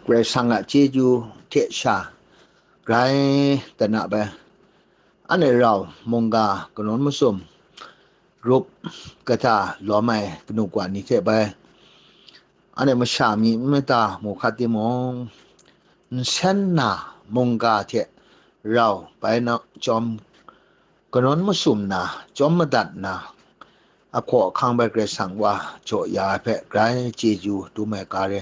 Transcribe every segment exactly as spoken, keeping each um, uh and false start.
Karai Kasang a chyeju hte sha grai dana bai, anhte rau mungga kanawn masum grup kata lawm ai kanu kawa ni hte bai, anhte masha mi n mata mu hkat timung, nsen na mungga hte rau bai na chyawm kanawn masum na, chyawm madat na, ahkaw ahkang bai Karai Kasang wa jaw ya ai hpe grai chyeju dum ai ga re.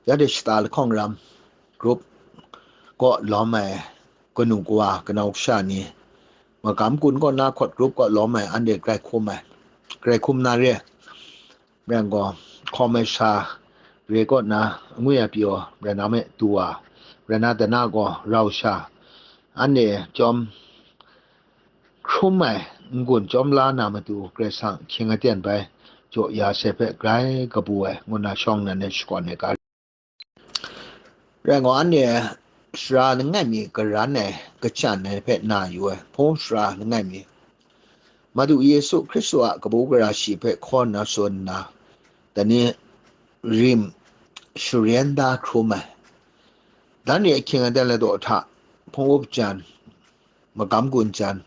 Ya de shata lahkawng ram grup kaw lawm ai kanu kawa kanau kasha ni, magam kun kaw na hkawt grup kaw lawm ai anhte grai hkum ai, grai hkum na re. Rai gaw, hkawm ai sha re kaw na, angwi a pyaw rai na me tu wa, rai na dana gaw rau sha, anhte chyawm hkrum ai n-gun chyawm la na matu Karai Kasang hkying aten bai jaw ya sai hpe grai kabu ai, ngu na shawng nan e shakawn ai ga. Rai gaw, anhte sara langai mi garan ai, kachyan ai hpe na yu ai, hpung sara langai mi, Madu Yesu Hkristu a kabu gara shi hpe hkaw nna tsun nna, dai ni rim sharen da hkrum ai. Dan re ahkying aten ladaw hta, hpung up jan, magam gun jan,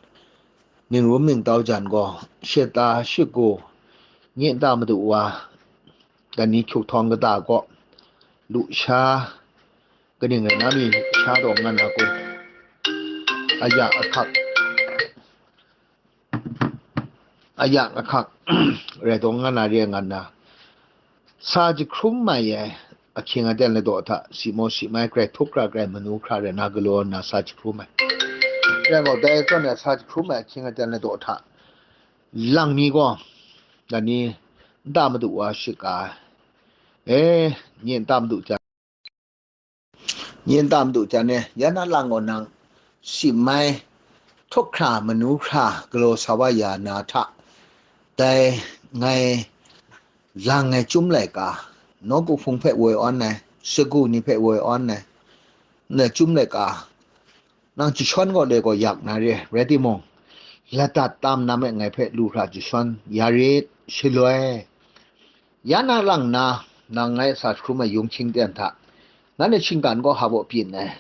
ningrum ningtau jan gaw, shata shagu, nye nta madu wa, dai ni hkyuk htawng kata kaw, lusha, kaning rai na mi sha taw nga na kun, aya ahkak, aya ahkak rai taw nga na re nga nna, sa jahkrum mai ai ahkying aten ladaw hta, si maw si mai, grai htuk hkra, grai manu hkra rai na galaw nna sa jahkrum ai. Rai gaw, dai zawn e sa jahkrum ai ahkying aten ladaw hta lang mi gaw, dai ni nta madu wa shika ai. E, nye nta madu jan, nye nta madu jan e, ya na lang gaw nang, si mai, htuk hkra, manu hkra galaw sa wa ya na hta, dai ngai lang ai chyum laika, nawku hpung hpe woi awn ai, sagu ni hpe woi awn ai, na chyum laika, nang jashawn gaw le gaw yak na re, rai timung, ladat tam na me ngai hpe lu hkra jashawn ya rit, shaloi, ya na lang na, nang ngai sa jahkrum ai yung hkying ten hta, nanhte shinggan gaw hpa baw byin ai,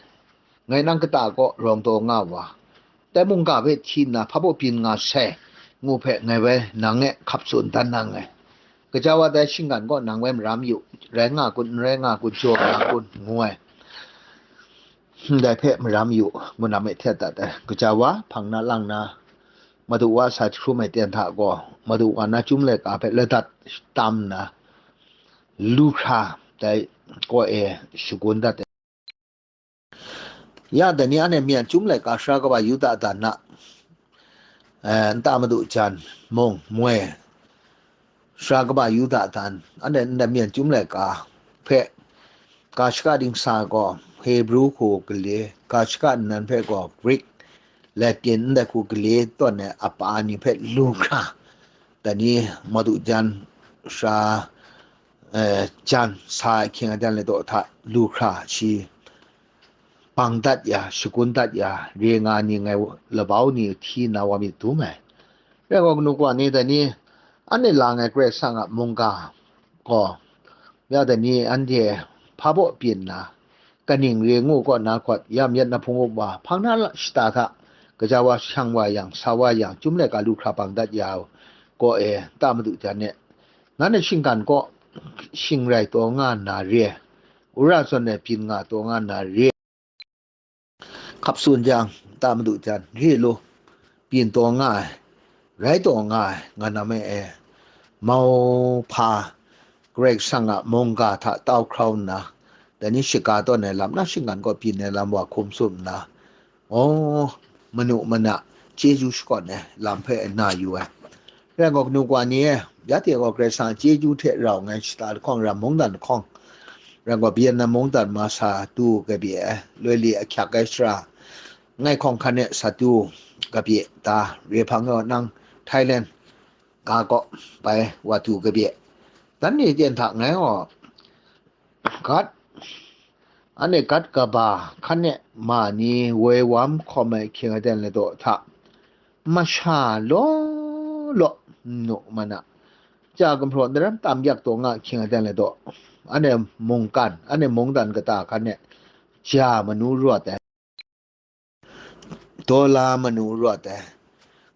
ngai nang kata kaw rawng taw nga wa, dai mungga hpe hti nna hpa baw byin nga sai, ngu hpe ngai bai nang e hkap tsun dan nang ai. Kaja wa dai shinggan kaw nang bai maram yu, rai nga kun, n rai nga kun, jaw nga kun, ngu ai. Ndai hpe maram yu, ngu na me htet dat ai. Kaja wa, hpang na lang na, madu wa sa jahkrum ai ten hta gaw, madu wa na chyum laika hpe ladat tam nna, lu hkra, dai kaw e shagun dat ai. Ya, dai ni anhte myen chyum laika sara kaba Yuda dan na, eh, nta madu jan mung moi, sara kaba Yuda dan, anhte ndai myen chyum laika hpe, ga shaka dingsa gaw Hebru hku gale, ga shaka nnan hpe gaw Grik, Latin ndai hku gale tawn ai apa ni hpe lu hkra, dai ni madu jan sara, eh, jan sa ai hkying aten ladaw hta lu hkra shi bang dat ya, shagun dat ya, re nga ni ngai labau ni hti nna wa myit dum ai. Rai gaw, kanu kawa ni dai ni, anhte lang ai Karai Kasang a mungga gaw, ya dai ni anhte hpa baw byin nna, kaning re ngu kaw na hkawt, ya myit na hpung up wa, hpang na la-, shata hta, kaja wa shang wa yang, sa wa yang, chyum laika lu hkra bang dat ya u, kaw e, nta madu jan e, nanhte shinggan kaw shing rai taw nga nna re, wora zawn e byin nga taw nga nna re. Hkap tsun jang, nta madu jan, re lu, byin taw nga ai, rai taw nga ai, nga na me e, mauhpa, Karai Kasang a mungga hta tau hkrau nna, dai ni shaga tawn ai lam na shinggan kaw byin ai lam wa hkum tsun nna, aw, manu mana chyeju shakawn ai lam hpe na yu ai. Rai gaw, kanu kawa ni e, ya hte gaw Karai Kasang a chyeju hte rau ngai shata lahkawng ram mungdan lahkawng, rai gaw, Vietnam mungdan ma sa tu kabye ai, loi li ahkyak ai sara, ngai hkawng hkan e sa tu kabye ta, re hpang e nang Thailand ga kaw bai wa tu kabye, dan ni ten hta ngai gaw, gat, anhte gat kaba hkan e ma ni woi wam hkawm ai hkying aten ladaw hta, masha law law, nu mana, ja gumhpraw daram tam yak taw nga hkying aten ladaw, anhte mungkan, anhte mungdan kata hkan e ja manu rawt ai, daw la manu rawt ai,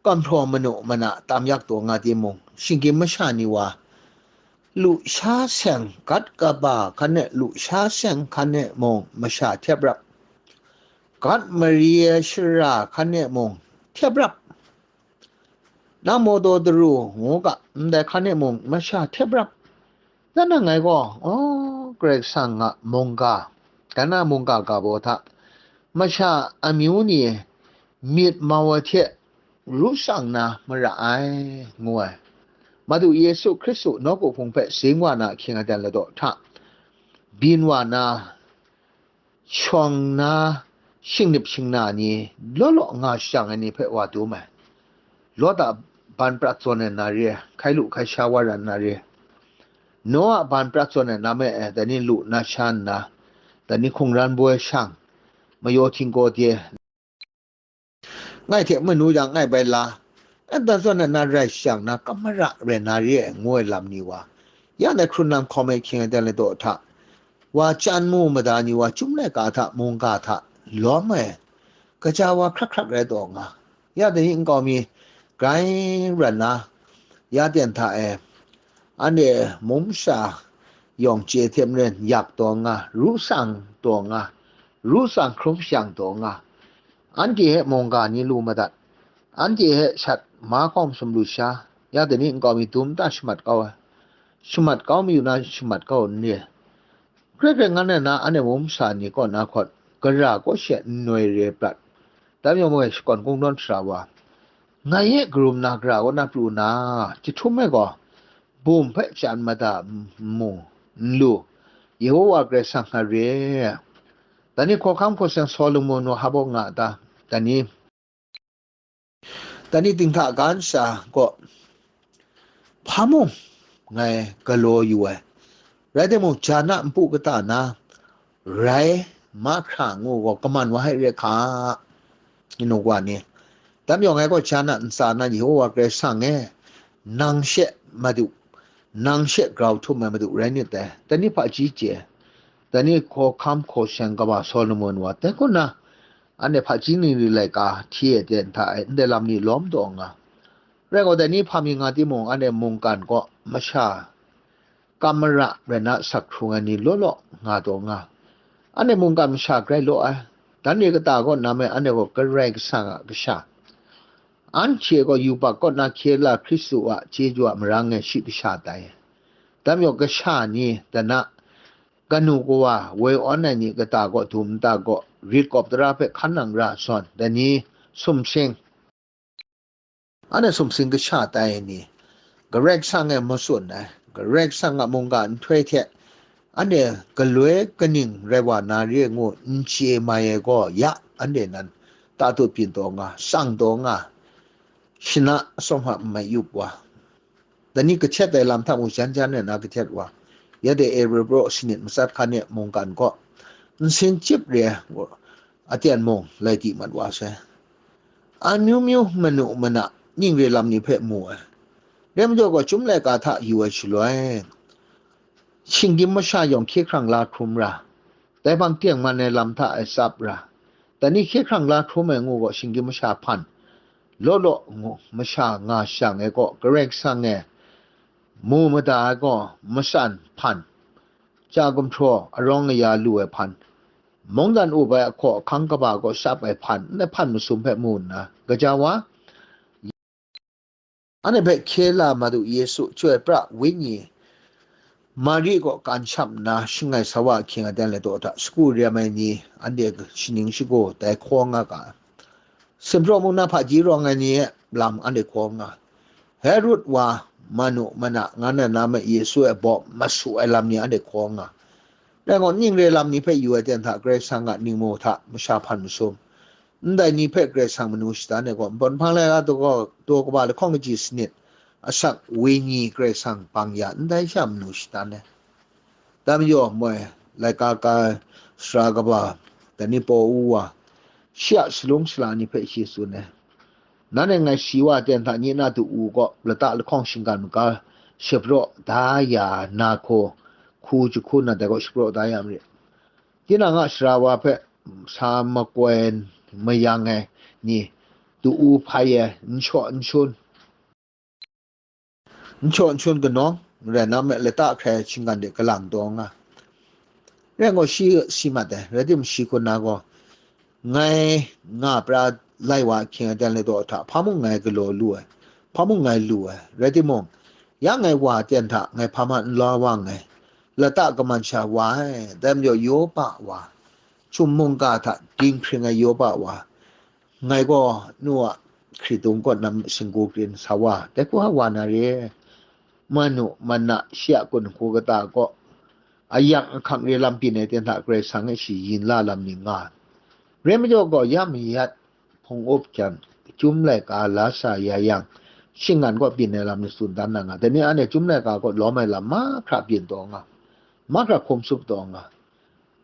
gumhpraw manu mana tam yak taw nga timung, shinggyim masha ni wa, lusha seng gat kaba hkan e, lusha seng hkan e mung masha hte ap rap, gat mari ai shara hkan e mung hte ap rap, nang mawdaw daru ngu ga, ndai hkan e mung masha hte ap rap. Nang ngai gaw, aw, Karai Kasang a mungga, kana mungga ga baw hta, masha amyu ni myit mau ai hte ru tsang na mara ai, ngu ai. Madu Yesu Hkristu nawku hpung hpe zing wa na ahkying aten ladaw hta, byin wa na, shawng na, shingnip shingna ni, law law nga shang ai ni hpe wa dum ai. Lawt a ban prat zawn ai na re, hkai lu hkai sha wa ran na re, Noa ban prat zawn ai na me e, dai ni lu na sha nna, dai ni hkungran boi shang, mayaw htinggaw de, ngai hte manu yang ngai bai la, nta zawn ai na rai shang na, kamara rai na re ai, ngu ai lam ni wa, ya dai hkrun lam hkawm ai hkying ai dan ladaw hta, wa chyan mu mada ni wa, chyum laika hta, mungga hta lawm ai, kaja wa hkrak hkrak rai taw nga, ya dai ni nkau mi grai ran na, ya ten hta e, anhte mung masha yawng chye hte maren yak taw nga, ru tsang taw nga, ru tsang hkrum shang taw nga, anhte hpe mungga ni lu madat, anhte hpe shat mahkawng sumlu sha, ya dai ni nkau mi dum ta shamat kau ai, shamat kau mayu na shamat kau n re. Hkrai hkrai ngan ai na, anhte mung masha ni kaw na hkawt, gara kaw she n noi re prat. Dai majaw moi shakawn kungdawn sara wa, ngai e karum na gara kaw na pru na, jahtum e gaw, bum hpe chyan mada n mu, n lu, Yehowa Karai Kasang a re. Dai ni hkawhkam hkaw seng Solomon wa hpa nga ta, dai ni, dai ni dinghta ga nsha gaw, hpa mung ngai galaw yu ai, rai timung, ja na npu kata na rai mahkra ngu gaw, kaman wa hai re hka, inu wa ni. Dai majaw ngai gaw ja na ntsa na, Yehowa Karai Kasang e, nang she madu, nang she grau htum ai madu rai nit dai. Dai ni hpaji chye, dai ni hkawhkam hkaw seng kaba Solomon wa, dai kaw na, anhte hpaji ni ni laika hti e ten hta e, ndai lam ni lawm taw nga. Rai gaw, dai ni hpa mi nga timung, anhte mungkan kaw masha kamara rai na asak hkrung ai ni law law nga taw nga. Anhte mungkan masha grai law ai, dan ni kata kaw na me, anhte gaw Karai Kasang a kasha, anhte gaw yubak kaw na hkye la Hkristu a chyeju a marang e shi kasha tai. Dai majaw kasha ni dana, kanu kawa woi awn ai ni kata kaw dum nta gaw, rit kawp tara hpe hkan nang ra zawn, dai ni sumsing, anhte sumsing kasha tai ai ni, Karai Kasang e matsun ai, Karai Kasang a mungga nhtoi hte anhte galoi kaning rai wa na re ngu n chye mai ai gaw, ya anhte nan tatut byin taw nga, tsang taw nga, shana atsawm hta n mai yup wa, dai ni kahtet ai lam hta mung jan jan e na kahtet wa, ya de Ebru praw sanit matsat hkan e mungkan kaw nsin chyip re ai aten mung lai di mat wa sai. Amyu myu manu mana ning re lam ni hpe mu ai. Dai majaw gaw, chyum laika hta yu ai shaloi, shinggyim masha yawng hkye hkrang la hkrum ra, dai hpang tengman ai lam hta e tsap ra, dai ni hkye hkrang la hkrum ai ngu gaw, shinggyim masha hpan, law law ngu masha nga shang ai gaw, Karai Kasang e mu mada ai gaw, matsan hpan, ja gumhpraw arawng aya lu ai hpan, mungdan up ai ahkaw ahkang kaba kaw shap ai hpan, ndai hpan masum hpe mu nna, gaja wa, anhte hpe hkye la Madu Yesu, Chyoi pra Wenyi, Mari kaw kan shap nna, shangai sa wa ahkying aten ladaw hta, sagu rem ai ni, anhte shaning shagu dai hkaw nga ga, Simpraw mung na hpaji rawng ai ni e lam anhte hkaw nga, Herod wa, manu mana nga na na me Yesu e baw masu ai lam ni anhte hkaw nga. Rai gaw, ning re lam ni hpe yu ai ten hta Karai Kasang a ningmu hta masha hpan masum, ndai ni hpe Karai Kasang manu shadan ai gaw, npawt nhpang laika daw kaba lahkawng kaji sanit, asak Wenyi Karai Kasang bang ya ndai sha manu shadan ai. Dai majaw moi, laika ka ai sara kaba, dai ni paw u wa, shi a salung sala ni hpe shi tsun ai. Nanhte ngai si wa ten hta nye na du u gaw, lata lahkawng shinggan maga, shapraw da ya na hku, hku jahku na dai gaw shapraw da ya marit. Tinang a sara wa hpe sa makoi mayang ai ni, tu-u hpai ai, n shaw n shun, n shaw n shun kanawng, rai na me lata hkrai shinggan de galang taw nga. Rai gaw, shi si mat ai, rai timung, shi hku na gaw, ngai nga pra lai wa ahkying aten ladaw hta, hpa mung ngai galaw lu ai, hpa mung ngai lu ai, rai timung, ya ngai wa aten hta ngai hpa ma n la wa nngai, lata kaman sha wa ai, dai majaw Yopa wa, Htum mungga hta dinghpring ai Yopa wa, ngai gaw nu a hkritung kaw nam singgu krin sa wa, dai hku wa na re. Manu, mana, shi a gun hku kata kaw, ayak ahkang re lam byin ai ten hta Karai Kasang e shi yin la lam ni nga. Rai majaw gaw, ya mayat hpung up jang, Chyum laika la sa ya yang, shinggan kaw byin ai lam ni tsun dan na nga. Dai ni anhte Chyum laika kaw lawm ai lam mahkra byin taw nga, mahkra hkum tsup taw nga.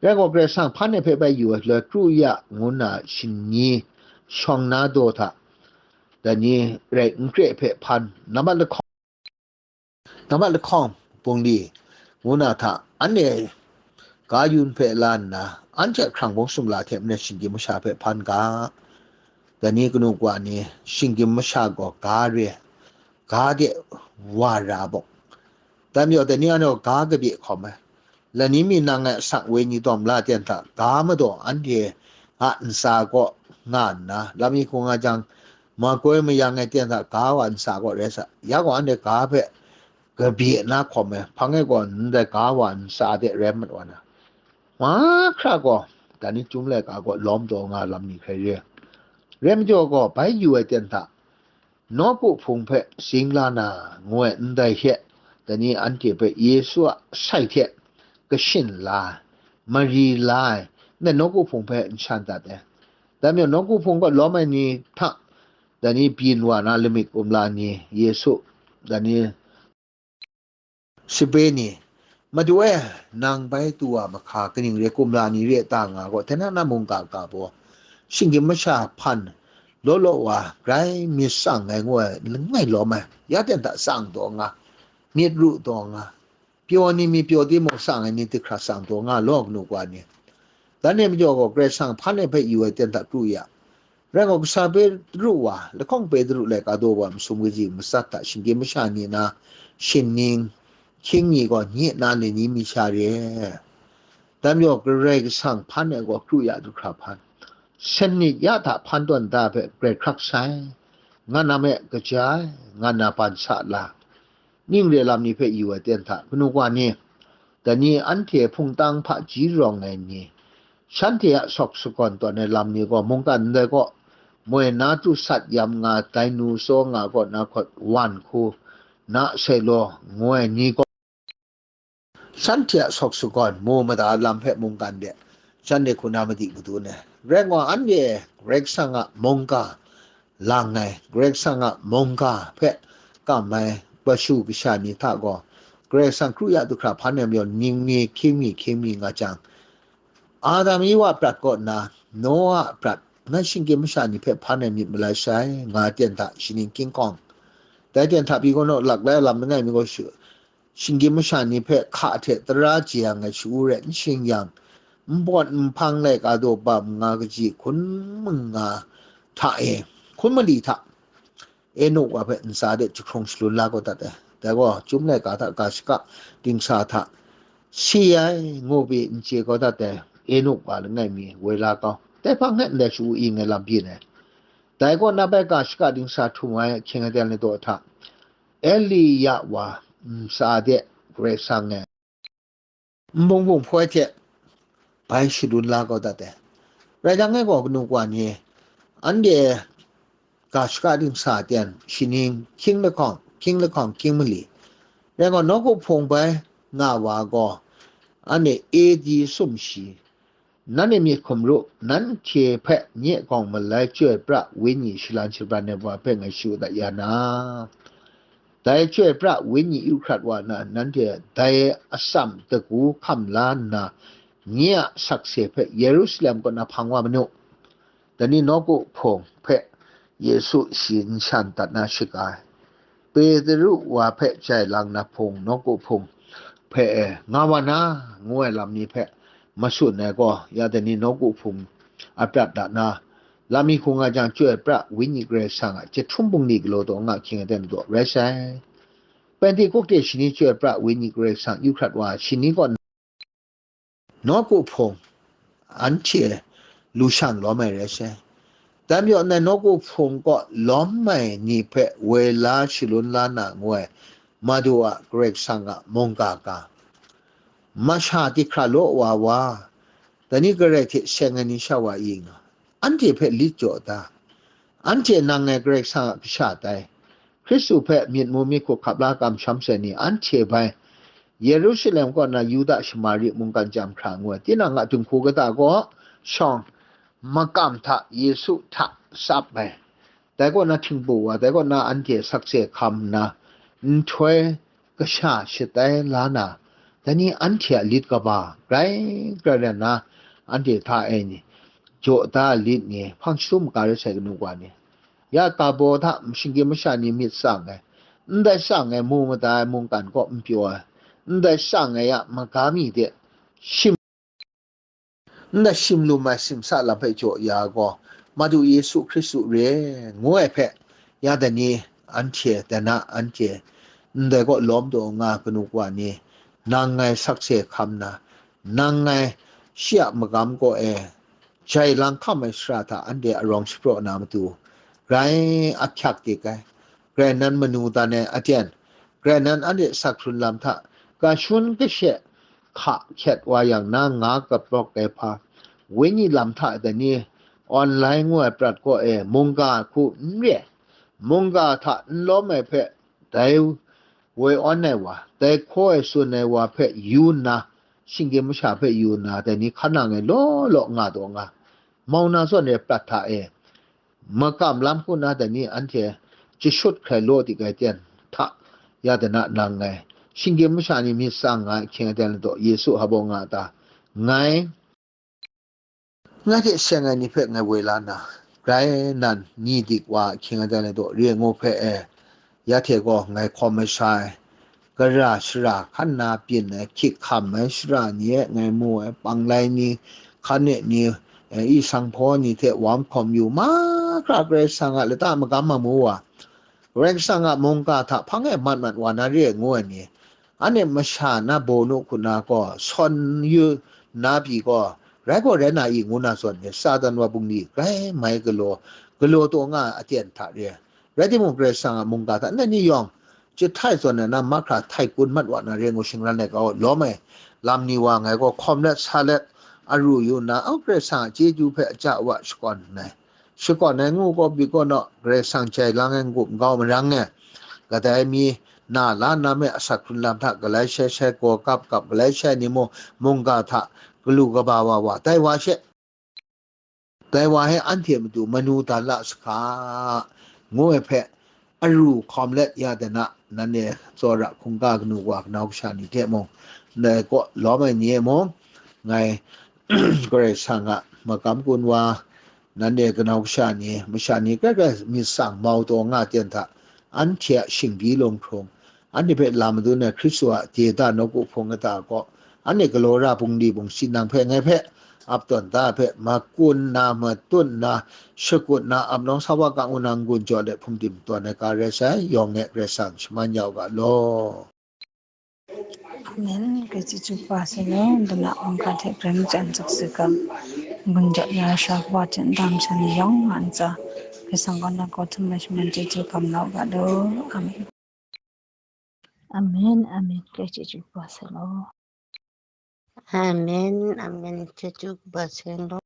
Rai gaw, Karai Kasang hpan e hpe bai yu ai, loi kru ya ngu na shingni shawng na daw hta, dai ni rai n kre hpe hpan, nambat lahkawng, nambat lahkawng bungli ngu na hta, anhte ga yun hpe la nna, anhte hkrang bawng sumla hte maren shinggyim masha hpe hpan ga, dai ni kanu kawa ni, shinggyim masha gaw ga re, ga de wa ra bawk. Dai majaw, dai ni anhte gaw ga kabye hkawm ai. Lani mi nang e asak wenyi dawm la ten hta, ga madaw anhte a ntsa kaw nga nna, lam mi hkung nga jang, makoi mayang ai ten hta, ga wa ntsa kaw rai sa, ya gaw anhte ga hpe kabye na hkawm ai, hpang e gaw ndai ga wa ntsa de rai mat wa na, mahkra gaw, dai ni Chyum laika kaw lawm taw nga lam ni hkrai re. Rai majaw gaw, bai yu ai ten hta, nawku hpung hpe sing la na, ngu ai ndai hte, dai ni anhte hpe Yesu a sai hte kashin la ai, mari la ai, ndai nawku hpung hpe n shan dat ai. Dai majaw, nawku hpung kaw lawm ai ni hta, dai ni byin wa na lamik kumla ni, Yesu, dai ni sape ni, Madu e, nang bai tu wa mahka kaning re kumla ni re ta nga gaw, hte na na mungga ga baw, shinggyim masha hpan law law wa, grai myit tsang ai ngu ai langai lawm ai, ya ten hta tsang taw nga, myit ru taw nga, pyaw ni mi pyaw timung tsang ai ni, dihkra tsang taw nga law, kanu kawa ni. Dan e majaw gaw, Karai Kasang hpan e hpe yu ai ten hta kru ya. Rai gaw, kasa Petru wa, lahkawng Petru laika daw wa masum kaji matsat hta shinggyim masha ni na, shining, hkying ni gaw nye na lani mi sha re. Dai majaw, Karai Kasang hpan e gaw kru ya du hkra hpan. Sanit ya hta hpan tawn da hpe grai hkrak sai, nga na me kaja ai, nga na ban sa la. Ning re lam ni hpe yu ai ten hta, kanu kawa ni, dai ni anhte hpungtang hpaji rawng ai ni, shanhte a sawk sagawn tawn ai lam ni gaw, mungkan ndai kaw, moi na tu sat yam nga, dai nu tsaw nga kaw na hkawt wan hku, na sai law, ngu ai ni gaw, shanhte a sawk sagawn mu mada lam hpe mungkan de, shanhte hku na madi madun ai. Rai nwa, anhte Karai Kasang a mungga lang ai, Karai Kasang a mungga hpe kam ai kashu kasha ni hta gaw, Karai Kasang kru ya du hkra hpan ai majaw, ning mi, hkying mi, hkying mi nga jang, Adam Ewa prat kaw nna, Noa a prat, ngai shinggyim masha ni hpe hpan ai myit malai sai, nga ten hta, shining hkying hkawng, dai ten hta pyi gaw naw, lak lai lam langai mi gaw shu, shinggyim masha ni hpe hka hte tara jeyang ai shu-u rai n shing yang, npawt nhpang laika daw bam nga kaji hkun mung nga hta e, hkun mali hta, Enok wa hpe ntsa de jahkrung shalun la kau dat ai. Dai gaw, Chyum laika hta ga shaka dingsa hta si ai, ngu pyi n chye kau dat ai, Enok wa langai mi woi la kau. Dai hpang e ndai shu-u ing ai lam byin ai. Dai kaw na bai ga shaka dingsa htum ai ahkying aten ladaw hta, Elia wa ntsa de Karai Kasang e nbung bung hpoi hte bai shalun la kau dat ai. Rai jang e gaw, kanu kawa ni, anhte ga shaka dingsa ten, shining, hkying lahkawng, hkying lahkawng, hkying mali, rai gaw, nawku hpung bai nga wa gaw, anhte A D sumshi, nanhte myit hkum ru, nanhte hpe nye gawng malai Chyoi pra Wenyi shalan shabran ai wa hpe ngai shu dat ya na, dai Chyoi pra Wenyi Euphrat wa na nanhte dai atsam dagu hkam la nna, nye a sakse hpe Yerusalem kaw na hpang wa manu. Dai ni nawku hpung hpe Yesu shi n shan dat na shaga ai. Petru wa hpe jai lang na hpung, nawku hpung, hpe e, nga wa na, ngu ai lam ni hpe masun ai gaw, ya dai ni nawku hpung a prat da na, lam mi hkung nga jang, Chyoi pra Wenyi Karai Kasang a chyahtum bungli galaw taw nga hkying ai dan daw rai sai. Pentekote shani chyoi pra Wenyi Karai Kasang yu hkrat wa ai shani kaw nawku hpung anhte lu shang lawm ai rai sai. Dai majaw, nai nawku hpung kaw lawm ai ni hpe woi la shalun la na ngu ai Madu a Karai Kasang a mungga ga, masha dihkra law wa wa, dai ni Karai hte seng ai ni sha wa i nga, anhte hpe lit jaw da. Anhte nang ngai Karai Kasang a kasha tai. Hkristu hpe myit mu myit hku hkap la kamsham sai ni anhte bai Yerusalem kaw na Yuda Shamari mungkan chyam hkra ngu ai, tinang a dinghku kata gaw shawng makam hta Yesu hta tsap ai. Dai kaw na htingbu wa, dai kaw na anhte sakse hkam nna, nhtoi kasha shatai la na, dai ni anhte a lit kaba grai grai rai nna, anhte hta e ni, jaw da lit ni, hpang shadum maga rai sai kanu wa ni, ya kabaw hta shinggyim masha ni myit tsang ai, ndai tsang ai mu mada ai mungkan kaw n pyaw ai, ndai tsang ai a maga mi de shim, ndai shim lum ai simsa lam hpe jaw ya ai gaw, Madu Yesu Hkristu re ngu ai hpe, ya dai ni anhte, dai na anhte, ndai kaw lawm taw nga kanu wa ni, nang ngai sakse hkam na, nang ngai shi a magam kaw e jai lang hkam ai shara hta anhte arawng shapraw na matu, grai ahkyak dik ai, grai nan manu dan ai aten, grai nan anhte sak hkrun lam hta kashun kashe hka hkyet wa yang na nga kaprawk ai hpa, wenyi lam hta dai ni online ngu ai prat kaw e mungga hku n re, mungga hta n lawm ai hpe, dai woi awn ai wa, dai hkaw e tsun ai wa hpe yu nna, shinggyim masha hpe yu nna, dai ni hkan nang e law law nga taw nga, mau na zawn e prat hta e, makam lam hku na dai ni anhte jashut hkrai law dik ai ten hta, ya dai na nang ngai shinggyim masha ni myit tsang nga ai hkying ai dan daw Yesu hpa baw nga ta, ngai ngai hte seng ai ni hpe ngai woi la na, grai nan ni dik wa ahkying adan ai daw re ngu hpe e, ya hte gaw ngai hkawm ai sha ai, gara shara hkan na byin ai, hkyik hkam ai shara ni e ngai mu ai, panglai ni, hkan e ni, e, i sanghpaw ni hte wam hkawm yu mahkra Karai Kasang a lata magam a mu wa, Karai Kasang a mungga hta hpang e mat mat wa na re ai ngu ai ni, anhte masha na baw nu hku na gaw, sawn yu na pyi gaw, rai gaw rai na i ngu na zawn e, Satan wa bungli grai mai galaw, galaw taw nga ai aten hta re ai. Rai timung, Karai Kasang a mungga hta ndai ni yawng jahtai zawn ai na mahkra htai kun mat wa na re ngu shingran ai ga, lawm ai lam ni wa ngai gaw hkawm let sa let, aru yu nna, au, Karai Kasang a chyeju hpe aja wa shakawn nngai. Shakawn ai ngu gaw, byi kaw naw, Karai Kasang jai lang ai n-gup n-gau marang e, kadai mi na la na me asak hkrun lam hta galai shai shai, gaw kap kap galai shai ni mung, mungga hta galu kaba wa wa, dai wa she, dai wa he anhte matu manu dan la sa hka, ngu ai hpe, aru hkawm let ya dai na, nanhte tsawra hkungga kanu wa kanau kasha ni hte mung, ndai kaw lawm ai ni e mung, ngai Karai Kasang a magam kun wa, nanhte kanau kasha ni, masha ni, grai grai myit tsang mau taw nga ten hta, anhte a shingbyi lunghkrung, anhte hpe la madun ai Hkristu a deta nawku hpung kata gaw, anhte galaw ra bungli bungsi nang hpe, ngai hpe, ap tawn da hpe, makun na, matun na, shakut na, ap nawng sa wa kang u na n-gun jaw let hpung tim tawn ai ga rai sai, yawng e Karai Kasang shaman ya u ga law. Amen. Kaji chyeju kaba sai law, dana mungga hte Karai Kasang sakse hkam, n-gun jaw ya sha kawa hte n dam sha ni yawng a ntsa, Karai Kasang kaw na kaw htum ai shaman chyeju hkam na u ga law. Amen. Amen, amen. Kaji chyeju kaba sai law. Amen, amen. Chyeju kaba sai law.